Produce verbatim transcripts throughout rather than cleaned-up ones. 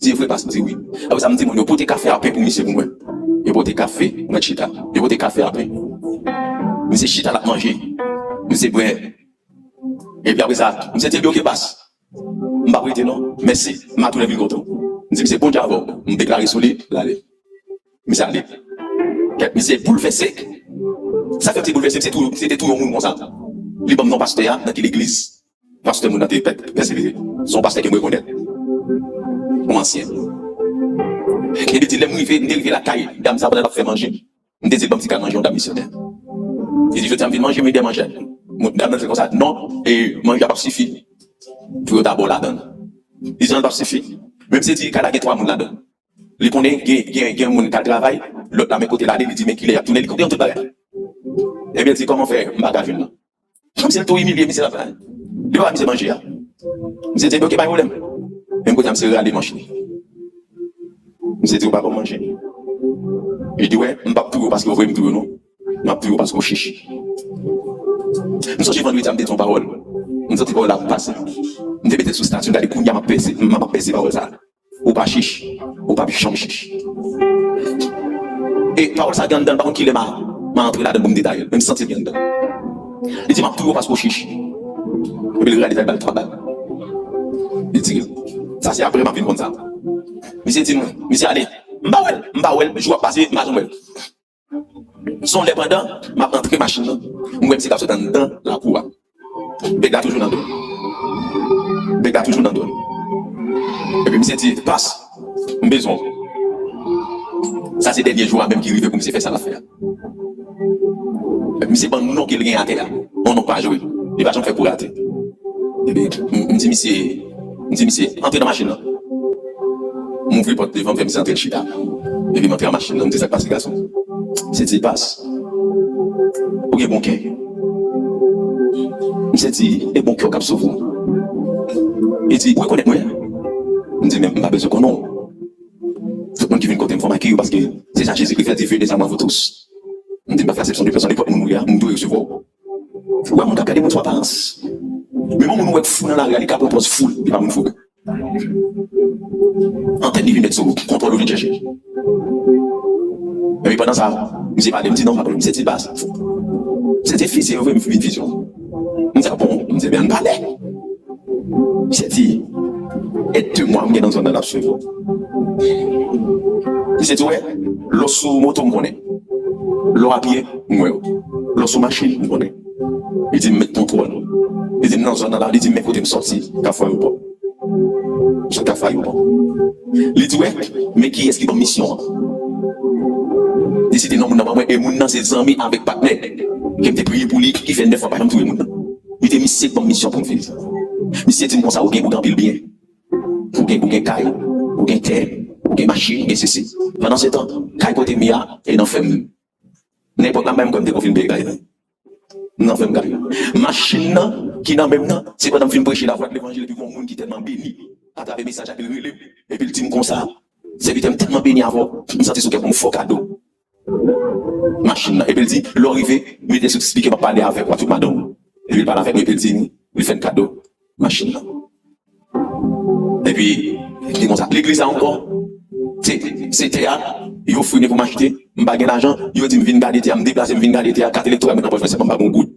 Di, "E vre, pas?" M di, "Wi." Apre sa, m di moun yo, "Pote kafe a pen pou misye pou mwen." Yo pote kafe, mwen chita. Yo pote kafe a pen. Misye chita, l ap manje. Misye bwè. Epi apre sa, misye di, "Ebyen, oke, pas. M p ap rete non. Mèsi. M a tounen vin kote w." M di, "Misye, Bondye avè w." M deklare sou li, l ale. Misye ale. Kèt, misye boulvèse. Sa fè m te boulvèse, misye tou, misye te tou yon moun konsa. Li ban m non pastè a, nan ki legliz. Pastè moun nan te pè-, pèsevere. Se yon pastè ke m rekonèt. Yon ansyen. Epi di, lè m rive, m te rive lakay dam sa pandan l ap fè manje. M te di l ban m ti kal manje yon dam misyonè. Li di, "Jodi a m vin manje, m ede manje." Moun, dam nan di konsa, "Non, e manje a p ap sifi." Pou yo ta ba w ladan l. Li di, "Non, l p ap sifi." Men misye di, "Kay la gen twa moun ladan l." Li konnen gen, gen, gen moun k al travay, lòt la men kote l ale, li di, "Men kilè y ap tounen?" Li konprann tout bagay. Ebyen, l di, "Kòman fè m pa ka jwenn nan?" Kòmsi l tou imilye misye la. Li pa misye manje a. Misye di, "Oke, pa gen pwoblèm." Menm kote a, misye rale manch li. Misye di, "Ou pa ban m manje." Li di, "Wè, m p ap touye w paske w voye m touye w non. M ap touye w paske w chich." M sonje vandredi a, m te di yon pawòl. M santi pawòl la ap pase. M te mete l sou estati, m gade kounye a, m ap pèse, m ap pèse pawòl sa a. Ou pa chich. Ou p ap janm chich. E pawòl sa gen anndan l, m pa konn kilè m a, m a antre ladan l pou m detaye l, men m santi l gen anndan. Li di, "M ap touye w paske w chich." Epi l rale l, l ba l twa bal. Li tire l. Sa se apre m ap vin konn sa. Misye di m, misye ale. M pa wè l, m pa wè l, jou ap pase, m pa janm wè l. Son lè pandan m ap antre machin nan, m wè misye k ap sot anndan lakou a. Bèg la toujou nan do l. Bèg la toujou nan do l. Epi misye di, "Pas, m bezwen w." Sa se dènye jou a menm ki rive pou misye fè sa l ap fè a. Epi misye ban non ke l gen atè a. Yon non pa jwe. Li pa janm fè kou rate. Epi m, m di misye, m di misye, "Antre nan machin nan." M ouvri pòt devan, m fè misye antre, l chita. Epi m antre nan machin nan, m di, "Sa k pase, gason?" Misye di, "Pas, ou gen bon kè." Misye di, "E bon kè w k ap sove w." Li di, "Ou rekonèt mwen?" M di, "Men m pa bezwen konnen w. Tout moun ki vin kote m fò m akeyi yo, paske se sa Jezikri fè, di, venez à moi vous tous." M di, "M pa fè aksepsyon de pèsonn, nenpòt moun ou ye a, m dwe resevwa w." Ou wè moun k ap gade moun sou aparans. Menm yon moun ou wè k fou nan lari a, li ka pran pòz fou l, li pa moun fou. Antèn li vin met sou ou, kontwòl ou vin chèche. Epi pandan sa, misye pale, m di, "Non, pa pale." Misye di, "Baz, misye di, vizyon, yo vle m vin vizyon." M di, "A bon?" M di, "Ebyen, ann pale." Misye di, "E de mwa m gen nan zòn nan, l ap swiv ou." Misye di, "Wè, lè w sou moto, m konnen. Lè w a pye, m wè w. Lè w sou machin, m konnen." Li di, "M met kontwòl." Li di, "M nan zòn nan la." Li di, "Men kote m sòti, Kafou Ayewopò." M sot Kafou Ayewopò. Li di, "Wè, men kiyès ki ban m misyon an?" Li site non moun nan ban mwen, e moun nan se zanmi avèk patnè ke m te priye pou li, ki fè nèf an pa janm touye moun nan. Li te misye k ban m misyon pou m viv. Misye di m konsa, "Ou gen, ou gen anpil byen. Ou gen, ou gen kay, ou gen tè, ou gen machin, ou gen sesi." Pandan se tan, kay kote m ye a, e nan fèm. Nan epòk la, m pa menm kwè m te konn fin peye kay la. M nan fèm kay. Machin nan, ki nan men m nan, se pandan m fin preche lavwa de levanjil, epi gon moun ki tèlman beni atravè mesaj la, epi l rele m, epi l di m konsa, "Sèvitè, m tèlman beni avè w, m santi sou kè pou m fè w kado machin nan." Epi l di, "Lè w rive, mete sou spikè, m ap pale avèk ou ak tout madanm ou." Epi l pale avèk mwen, epi l di, li fè n kado machin nan. Epi, li konsa, legliz la ankò, se, se tè a, yo ofri m pou m achte, m pa gen lajan, yo di m vin gade tè a, m deplase, m vin gade tè a, kat elektoral mwen nan pòch mwen, sèlman m pa gen yon goud.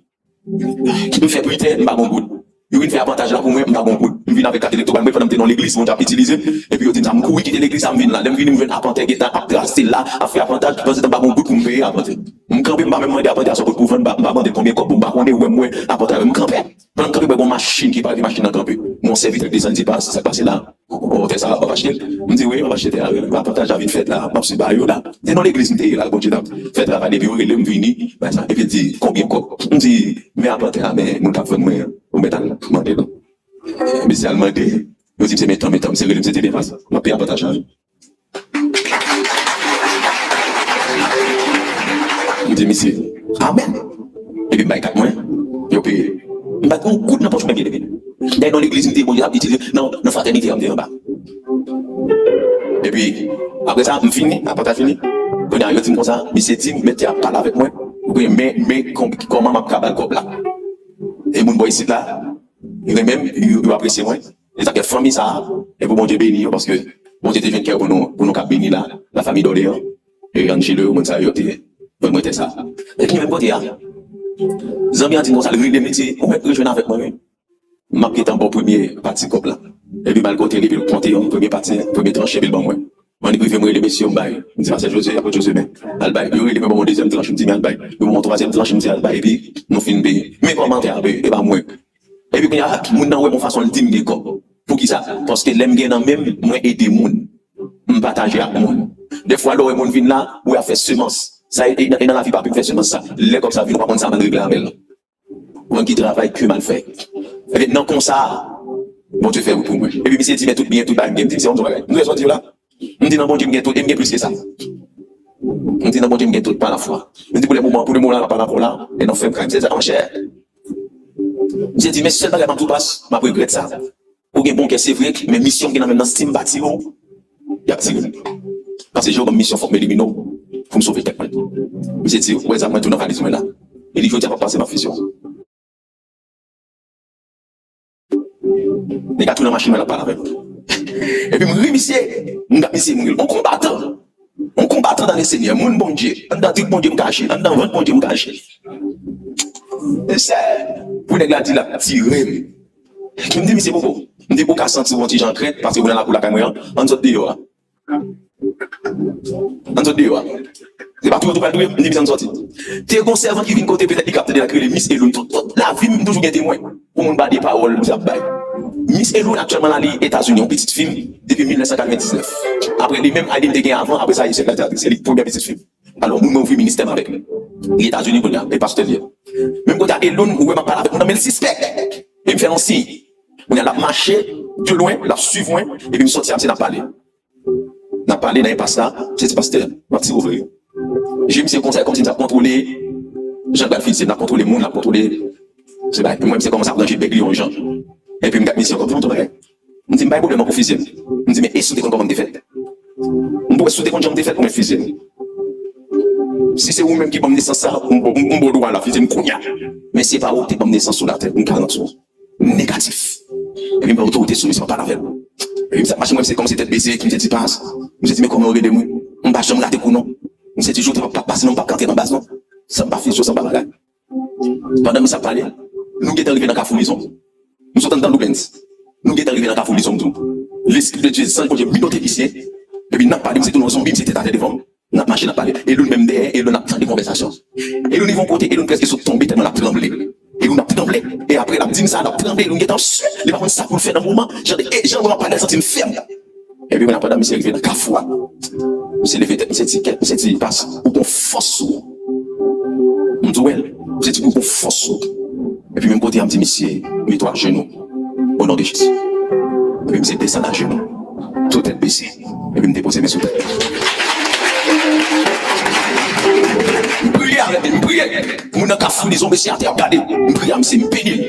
M fè pritè, m pa gen yon goud. Yo vin fè apantaj la pou mwen, m pa gen yon goud. M vin avèk kat elektoral mwen, pandan m te nan legliz, Bondye ap itilize m, epi yo di m sa, m kouri kite legliz la, m vin la. Lè m vini, m jwenn apantè gentan ap trase la, ap fè apantaj, pandan se tan m pa gen yon goud pou m peye apantè. M kanpe, m pa menm mande apantè a sa w pot pou vann, m pa, m pa mande konbyen kòb pou m, m pa konnen, wè m wè apantè a, m kanpe. Pandan m kanpe, m wè gon machin ki pare, machin nan kanpe. Gon sèvitè k desann, di, "Pas, sa k pase la? Ou, ou, tè sa a, w ap achte l?" M di, "Wi, m ap achte tè a, wi. Apantaj la vin fèt la, m ap swiv bagay yo la." Se nan legliz m te ye la, Bondye t ap fè travay, epi yo rele m vini, bagay sa. Epi l di, "Konbyen kòb?" M di, "Men apantè a, men moun k ap vann mwen an, ou mèt al mande l." Mesye al mande, yo di m se men tan, men tan, misye rele m, misye di, "Men pas, m ap peye apantaj la, wi." M di misye, "Amèn." Epi m bay kat mwen, yo peye. M pa gen yon goud nan pòch mwen, byeneme. Dayè nan legliz m te ye, Bondye ap itilize, nan, nan fratènite a m te anba. Epi, apre sa, m fini, apantaj fini. Kounye a, yo di m konsa, misye di m, "Mèt tè a pale avèk mwen, oubyen men, men kòm-, kòman m ap ka ba l kòb la." E moun bò isit la, yo renmen m, yo, yo apresye mwen. E sa k fè fanmi sa a, e pou Bondye beni yo, paske Bondye te jwenn kè pou nou, pou nou kab beni la, la famille d'Orléans, e Angelo, moun sa yo te vann mwen tè sa. Epi menm kote a, zanmi an di m konsa, l rele m, li di, ou mèt rejwenn avèk mwen, wi. M ap gentan ba w premye pati kòb la. Epi m al kote li, epi l konte yon premye pati, premye tranche, epi l ban mwen. Mwen, li rive, m rele mesye yo, m bay. M di, pastè Jozye, apot Jozye, men, al bay. Yo rele mwen, ban mwen dezyèm tranche, m di, men al bay. Yo ban mwen twazyèm tranche, m di, al bay, epi nou fin peye. Men kòmantè a, e pa mwen. Epi kounye a, moun nan wè m yon fason, l di m gen kòb. Poukisa? Paske lè m gen nan men m, mwen ede moun. M pataje ak moun. Dèfwa, lè w wè moun vin la, ou ap fè semans. Sa e, e, e nan lavi pa pi fè semans sa. Lè kòb sa vin, ou pa konn sa m al regle avè l. Mwen ki travay ke m al fè. Ebyen, nan konsa, Bondye fè wout pou mwen. Epi misye di, men tout byen, tout bagay m gen. M di, misye, yon bagay. M di, sa w di la? M di, nan Bondye, m gen tout, e m gen plis ke sa. M di, nan Bondye, m gen tout pa lafwa. M di, pou le moman, pou le moman la, pa lafwa la, e nan fè m kay. Misye di, a, monchè. Misye di, men sèl bagay m ap di w, pas, m ap regrèt sa. Ou gen bon kè, se vre, men misyon m gen nan men m nan, si m pa tire w, y ap tire m. Paske Jewova ban m misyon, fòk m elimine w pou m sove tèt mwen. Misye di, ou wè zam mwen tou nan valiz mwen la. Li di, jodi a, m ap pase, m ap fize w. Nèg la tou nan machin mwen, l ap pale avè m. Epi m ri misye, m gad misye, m ri l. On konbatan, on konbatan dan le Senyè, moun Bondye. Anndan trik Bondye m kache, anndan vant Bondye m kache. Mesye, pou nèg la di l ap tire m. M di misye, poko. M di, ou ka santi w yon ti jan krent, paske ou nan lakou lakay mwen an, ann sot deyò a. Ann sot deyò a. Se pa touye w tou pral touye m, m di misye ann sòti. Te gon sèvant ki vin kote, petèt li ka ap tande l, ki rele Miss Eloun. Tout, tout lavi m, m toujou gen temwen. Pou moun ba de pawòl, misye ap bay. Miss Eloun aktyèlman la, li Etazini, yon pitit fi m, depi mil nèf san katrevendiznèf. Apre li menm, Aileen te gen avan, apre sa, Ayisyen Gladiatris, se li ki premyè pitit fi m. Alò, moun mwen ouvri ministè m avèk li. Li Etazini kounye a, e pastè li ye. Menm kote a Eloun, ou wè m ap pale avèk moun nan, men l sispèk. E m fè yon siy. Kounye a, l ap mache de lwen, l ap swiv mwen, epi m sòti a, misye n ap pale. N ap pale nan enpas la, misye di, pastè, m ap tire w vre. Je misye konsa, e kòmsi misye ap kontwole jan l pral fize m, l ap kontwole moun, l ap kontwole. Se bagay, mwen, misye kòmanse ap ranje bèg li yon jan. Epi m gad misye ankò, m di yon bagay. M di, m pa gen pwoblèm non pou fize m. M di, men e si w te konn kòman m te fèt? M pou wè si w te konn jan m te fèt pou mèt fize m. Si se ou menm ki ban m nesans sa, m, m, m ba w dwa la fize m kounye a. Men se pa ou ki te ban m nesans sou latè, m garanti w. M negatif. Epi m pran otorite sou misye, m ap pale avè l. Epi misye ap mache, mwen, misye kòmanse tèt bese, epi misye di, pas. Misye di, men kòman yo rele mwen? M pa janm rate kou non. Misye di, jou te p ap pase non, m p ap ka antre nan baz non. San m pa fize w, san m pa bagay. Pandan misye ap pale, nou gentan rive nan Kafou Lizon. Nou sot anndan Loubens. Nou gentan rive nan Kafou Lizon tou. Lespri de Dye, zanj Bondye minote misye. Epi n ap pale, misye tounen yon zonbi, misye tèt atè devan m. N ap mache, n ap pale. Eloun menm dèyè, Eloun ap tande konvèsasyon. Eloun rive yon kote, Eloun prèske sot tonbe tèlman l ap tranble. Eloun ap tranble. E apre l ap di m sa, l ap tranble, Eloun gentan sou. Li pa konn sa pou l fè nan moman. Jan de, e jan mwen ap pale, l santi m fèb. Epi kounye a, pandan misye rive nan kafou a, misye leve tèt, misye di, kèt, misye di, pas, ou gon fòs sou ou. M di, wè l. Misye di, ou gon fòs sou ou. Epi menm kote a, m di, misye, mete w ajenou. O non de Jezi. Epi misye desann ajenou. Tou tèt bese. Epi m depoze men sou tèt li. M priye avèk li, m priye. Moun nan kafou, li zonbe si atè ap gade. M priye a misye, m beni l.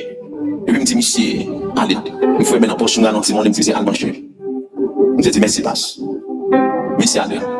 Epi m di, misye, ale. M fouye men nan pòch mwen, nan ti mòn, m di, misye, al manche. Misye di, mèsi, pas. Misye ale.